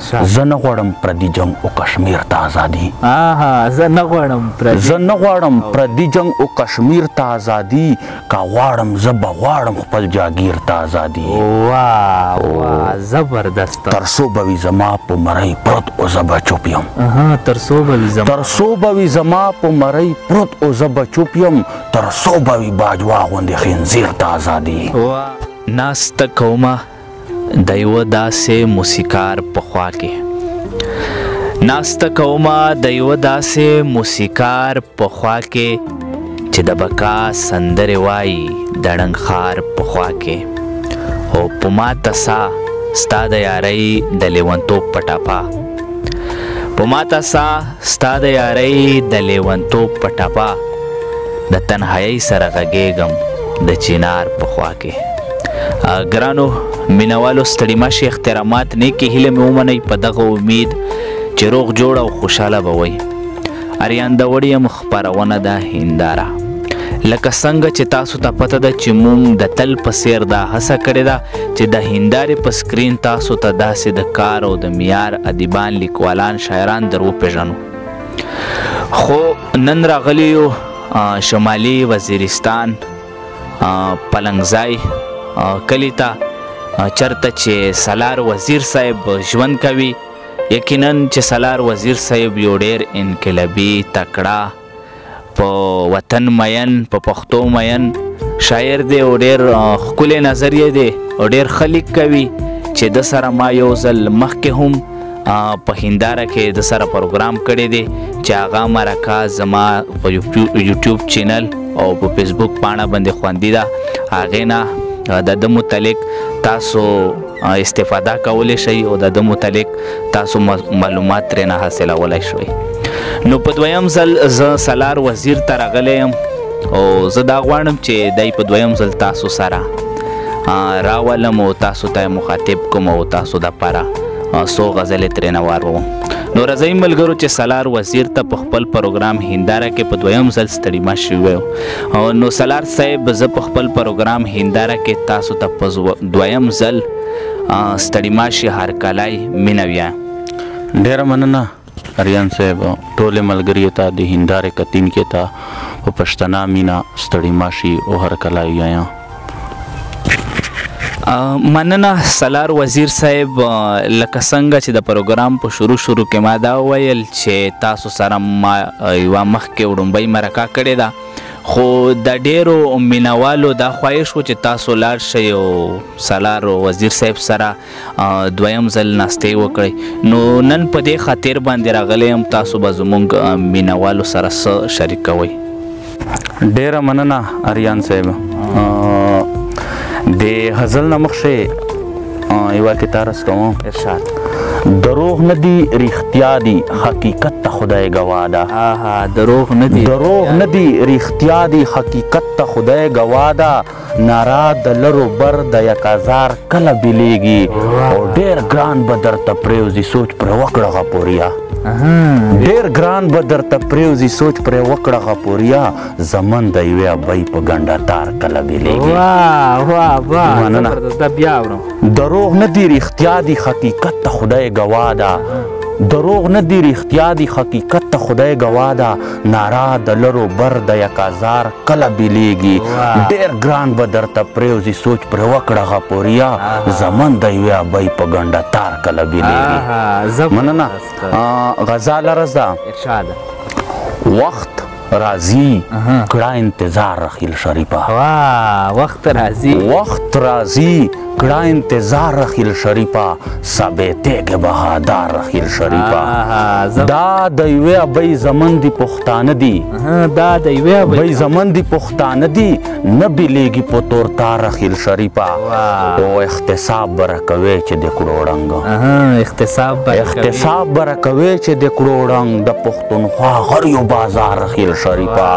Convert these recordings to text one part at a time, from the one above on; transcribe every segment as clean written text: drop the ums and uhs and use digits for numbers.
زه نه غواړم پردي جنګ او کشمیر ته ازادي. زه نه غواړم پردي، زه نه غواړم پردي جنګ او کشمیر ته ازادي، که غواړم زه به غواړم خپل جاګیر ته ازادي. واه واه زبردست. تر څو به وي زما په مرۍ پروت او زه به چوپ یم. تر څو به وي زما، تر څو به وي زما په مرۍ پروت او زه به چوپ یم، تر څو به وي باجوا غوندې خنزیر ته ازادي. ناسته کومه د یوه داسې موسیقار په خوا کې، ناسته کومه د یوه داسې موسیقار په خوا کې، چې د بقا سندرې وایي د ړنګ ښار په خوا کې، او په ماته سا ستا د یارۍ د لیونتوب په ټپه، په ماته سا ستا د یارۍ د لیونتوب په ټپه، د تنهایۍ سره غږېږم د چینار په خوا کې. ګرانو مینوالو ستړي مه شئ، احترامات نیکې هیلې مې ومنئ، په دغه امید چې روغ جوړ او خوشحاله به وئ. اریان داوړ یم، خپرونه ده هنداره. لکه څنګه چې تاسو ته پته ده چې مونږ د تل په څیر دا هڅه کړې ده چې د هندارې په سکرین تاسو ته داسې د کار او د معیار ادیبان، لیکوالان، شاعران در وپېژنو. خو نن راغلي یو شمالي وزیرستان پلنګځای کلي ته، چرته چې سالار وزیر صاحب ژوند کوي. یقینا چې سالار وزیر صاحب یو ډیر انقلابي، تکړه، په وطن مین، په پښتو مین شاعر دی، او ډیر ښکلی نظر یې دی، او ډیر ښه لیک کوي، چې د سره ما یو ځل مخکې هم په هنداره کې د سره پروګرام کړی دی، چې هغه مرکه زما په یوټیوب چینل او په فیسبوک پاڼه باندې خوندي ده. هغې نه د ده متعلق تاسو استفاده کولی شئ او د ده متعلق تاسو معلومات ترېنه حاصلولی شئ. نو په دویم ځل زه سالار وزیر ته راغلی یم، او زه دا غواړم چې دی په دویم ځل تاسو سره راولم او تاسو ته مخاطب کوم او تاسو دپاره څو غزلې ترېنه واروم. نو راځئ ملګرو چې سالار وزیر ته په خپل پروګرام هنداره کې په دویم ځل ستړي مه شي ووایو. نو سالار صاحب، زه په خپل پروګرام هنداره کې تاسو ته په دویم ځل ستړي مه شي هرکلی مینه ویا. ډېره مننه اریان صاحب، ټولې ملګریو ته د هندارې کتونکو ته په پښتنه مینه ستړي مه شي او هرکلی ویایم. مننه سالار وزیر صاحب، لکه څنګه چې د پروګرام په شروع شروع کې ما دا وویل چې تاسو سره ما یوه مخکې وړومبۍ مرکه کړې ده، خو د ډېرو مینوالو دا خواهش و چې تاسو لاړ شئ او سالار وزیر صاحب سره دویم ځل ناستې وکړئ. نو نن په دې خاطر باندې راغلی یم، تاسو به زموږ مینوالو سره څه شریکوئ. ډېره مننه اریان صاحب. د غزل نه مخکې یوه کتار کوم. ارشاد. دروغ نه دي رښتیا دي، حقیقت ته خدای ګواه ده. دروغ نه دي، دروغ نه دي رښتیا دي، حقیقت ته خدای ګواه ده. نارا د لرو بر د یکازار کله بیلیږي، او ډېر ګران به درته پرېوځي سوچ پرې وکړه غپوریا. ډېر ګران به درته پرېوځي سوچ پرې وکړه غپوریا، زمن د یوې ابۍ په ګنډه تار کله بیلیږي. واه واه واه، مننه. دا بیا اورم. دروغ نه دي رښتیا دي، حقیقت ته خدای ګواه ده. دروغ نه دي رښتیا دي، حقیقت ته خدای ګواه ده. نارا د لرو بر د یکازار کله بیلیږي، ډېر ګران به درته پرېوځي سوچ پرې وکړه غپوریا، زمن د یوې ابۍ په ګنډه تار کله بیلیږي. مننه. غزاله رضا. ارشاد. وخت راځي کړه انتظار رخیل شریفه. وخت راځي، وخت راځي کړه انتظار رخیل شریفه، ثابتېږي بهادار رخیل شریفه. دا د یوې ابۍ زمن دي پښتانه دي، دا د یوې ابۍ زمن دي پښتانه دي، نه بیلیږي په تور تار رخیل شریفه. او احتساب به راکوې چې د کړو ړنګ، احتساب به راکوې چې د کړو ړنګ، د پښتونخوا غریو بازار رخیل شریفه.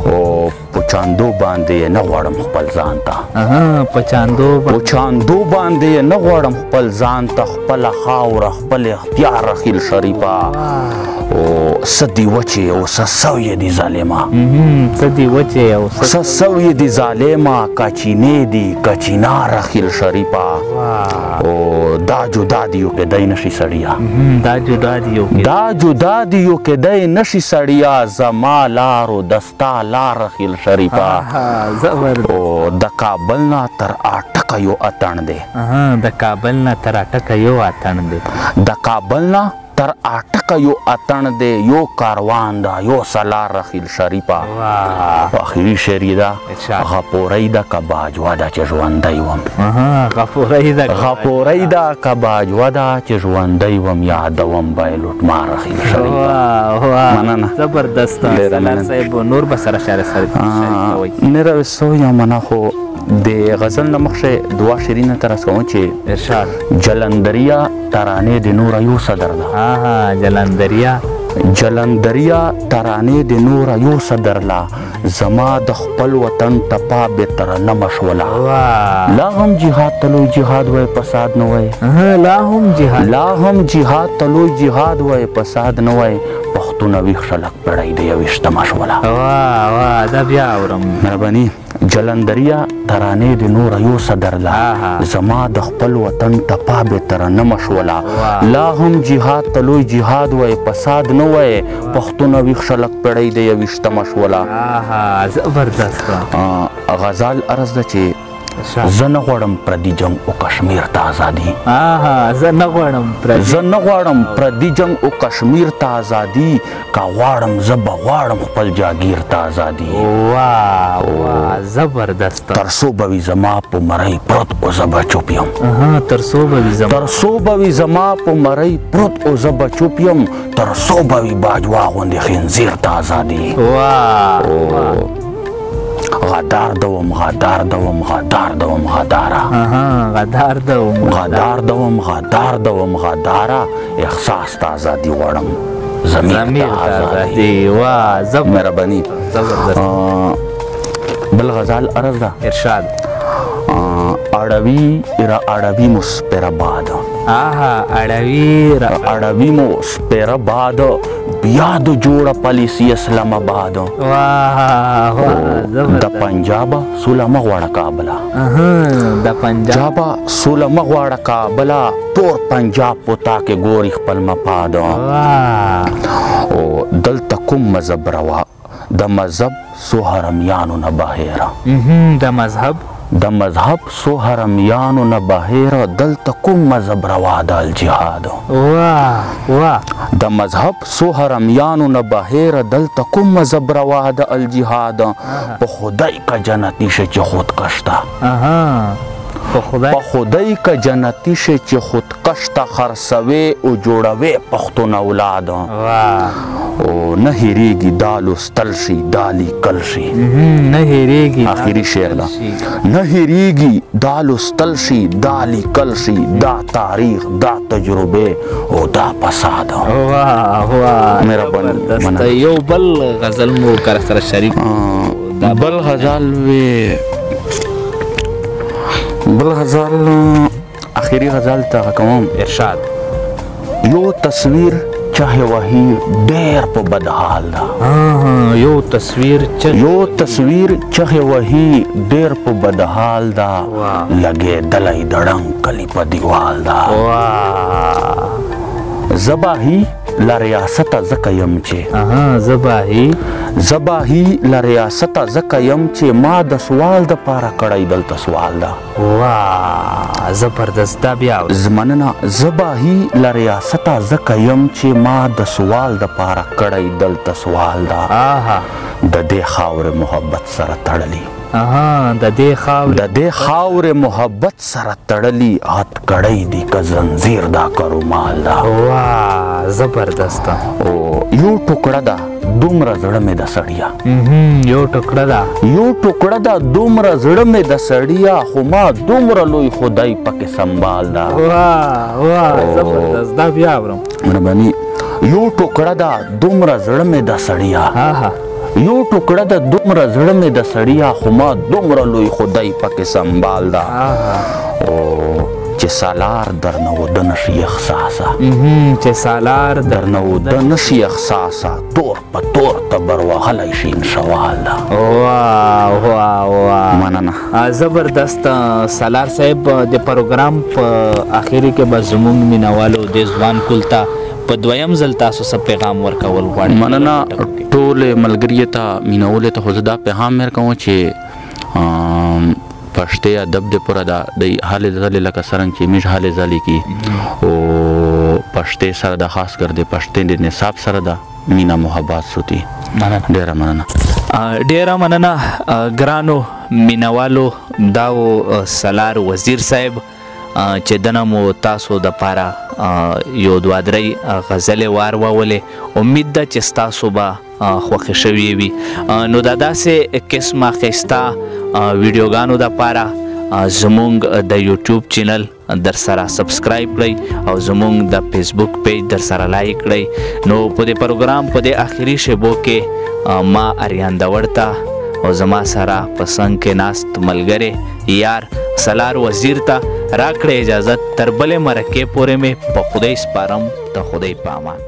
او په چاندو باندې یې نه غواړم خپل ځان ته، په چاندو باندې یې نه غواړم خپل ځان ته، خپله خاوره خپل اختیار رخیل شریفه. او څه دي وچې او څه سویې دي ظالمه، څه دي وچې او څه سویې دي ظالمه، کچینې دي کچینا رخیل شریفه. او دا جدا دی یو کېدای نه شي سړیه، دا جدا دی یو دا جدا دی یو کېدای نه شي سړیه، زما لار او د ستا لار رخیل شریفه. او د کابل نه تر اټکه یو اتڼ دی، د کابل نه تر اټکه یو اتڼ دی، د کابل نه تر اټکه یو اتڼ دی، یو کاروان ده یو سلار رخیل شریفه. اخري شعر یې ده غپورۍ ده که باجوه ده چې ژوندی وم، غپورۍ ده که باجوه ده چې ژوندی وم، یادوم به یې لوټمار رخیل شریفه. مننه، زبردست سلار صاحب. نور به سره شعر شریکوئ؟ نه راوستو یا منه، خو د غزل نه مخکې دوه شعرونه ته رسوم چې ارشاد. جلندریا ترانې د نوره یو صدر ده، جلندریا جلندریا ترانې د نوره یو صدر لا، زما د خپل وطن ټپا بې ترنمه شوله. لا هم جهاد ته لوی جهاد وای فساد نه وای، لا هم جهاد لا هم جهاد ته لوی جهاد وای فساد نه وای، پښتونه ویښ شلک پړی د یوویشتمه شوله. واه واه، دا بیا اورم. مهرباني. جلندریا ترانې د نوره یو صدر لا، زما د خپل وطن ټپا بې ترنمه شوله. لا هم جهاد ته لوی جهاد وای فساد نه وای، پښتونه ویښ شلک پړی د یوویشتمه شوله. زبردست. غزال عرض ده چې زه نه غواړم پردي جنګ او کشمیر ته ازادي، زه نه غواړم زه نه غواړم پردي جنګ او کشمیر ته ازادي، که غواړم زه به غواړم خپل جاګیر ته ازادي. واه واه، زبردست. تر څو به وي زما په مرۍ پروت او زه به چوپ یم، تر څو به وي تر څو به وي زما په مرۍ پروت او زه به چوپ یم، تر څو به وي باجوه غوندې خنزیر ته ازادي. واه، غدار دوم غدار دوم غدار دوم غداره، غدار دوم غدار دوم غدار دوم غداره، احساس ته ازادي غواړم، ضمیر ته ازادي. واه، مهرباني. زبردست. بل غزال عرض ده. ارشاد. اړوي را اړوي مو سپېره باد، اړوي را اړوي مو سپېره باد، بیا د جوړه پالیسي اسلام آباد. د پنجابه سوله مه غواړه کابله، د پنجابه سوله مه غواړه کابله، تور پنجاب په تا کې ګوري خپل مفاد. او دلته کوم مذهب روا، د مذهب څو حرمیانو نه بهیره، د مذهب د مذهب څو حرمیانو نه بهیره، دلته کوم مذهب روا ده الجهاد. واه واه، د مذهب څو حرمیانو نه بهیره، دلته کوم مذهب روا ده الجهاد. په خدای که جنتي شي چې خودکش ده، په خدای که جنتي شي چې خودکش ته خرڅوې او جوړوې پښتون اولاد. او نه هېرېږي دا لوستل شي دا لیکل شي، نه هېرېږي. آخري شعر ده. نه هېرېږي دا لوستل شي دا لیکل شي، دا تاریخ دا تجربې او دا فساد. واه واه، مهرباني. یو بل غزل مو کر سره شریک. بل غزل وی، بل غزل آخري غزل ته کوم. ارشاد. یو تصویر چاہے وہی ډیر په بدحال ده، یو تصویر یو تصویر چاہے وہی ډیر په بدحال ده، لګېدلی د ړنګ کلي په دیوال ده. زباهي له ریاسته ځکه یم چې، زباهي زباهي له ریاسته ځکه یم چې ما د سوال دپاره کړی دلته سوال ده. واه، زبردست. دا بیا مننه. زباهي له ریاسته ځکه یم چې ما د سوال دپاره کړی دلته سوال ده. د دې خاورې محبت سره تړلی، د دې خاورې د دې خاورې محبت سره تړلی، هت کړی دی که زنځیر دا که رومال ده. واه، زبردست. او یو ټوکړه ده دومره زړه مې د سړیه، یو ټوکړه ده یو ټوکړه ده دومره زړه مې د سړیه، خو ما دومره لوی خدای پکې سنبال ده. واه واه، زبردست. دا بیا اورم. مهرباني. یو ټوکړه ده دومره زړه مې د سړیه، یو ټوکړه ده دومره زړه مې د سړیه، خو ما دومره لوی خدای پکې سنبال ده. او چې سالار درنه وده نشي احساسه، چې سالار درنه وده نشي احساسه، تور په تور تبر وهلی شي انشاءالله. واه واه واه، مننه. زبردست سالار صاحب. د پروګرام په اخري کې به زمونږ مینوالو د ځوان کول ته په دویم ځل تاسو څه پیغام ورکول غواړئ؟ مننه. ټول ملګري ته، مینولو ته خو زه دا پیغام ورکوم چې پښتې ادب د پوره دا د هلې ځلې لکه څرنګه چې موږ هلې ځلې کی او پښتې سره د خاص کر د پښتې د نصاب سره د مینه محبت سوتی. مننه، ډیره مننه. ډیره مننه ګرانو مینوالو. دا و سالار وزیر صاحب چې دنه مو تاسو د پاره یو دوه درې غزلې وار واولې. امید ده چې ستاسو به خوښې شوې وي. نو دا داسې قسمه ښایسته ویډیوګانو دپاره زمونږ د یوټیوب چینل در سره سبسکرایب کړئ او زمونږ د فیسبوک پیج در سره لایک کړئ. نو په دې پروګرام په دې آخري شیبو کې ما اریان داوړ ته او زما سره په څنګ کې ناست ملګری یار سالار وزیر ته راکړې اجازت. تر بلې مرکې پورې مې په خدای سپارم، د خدای په امان.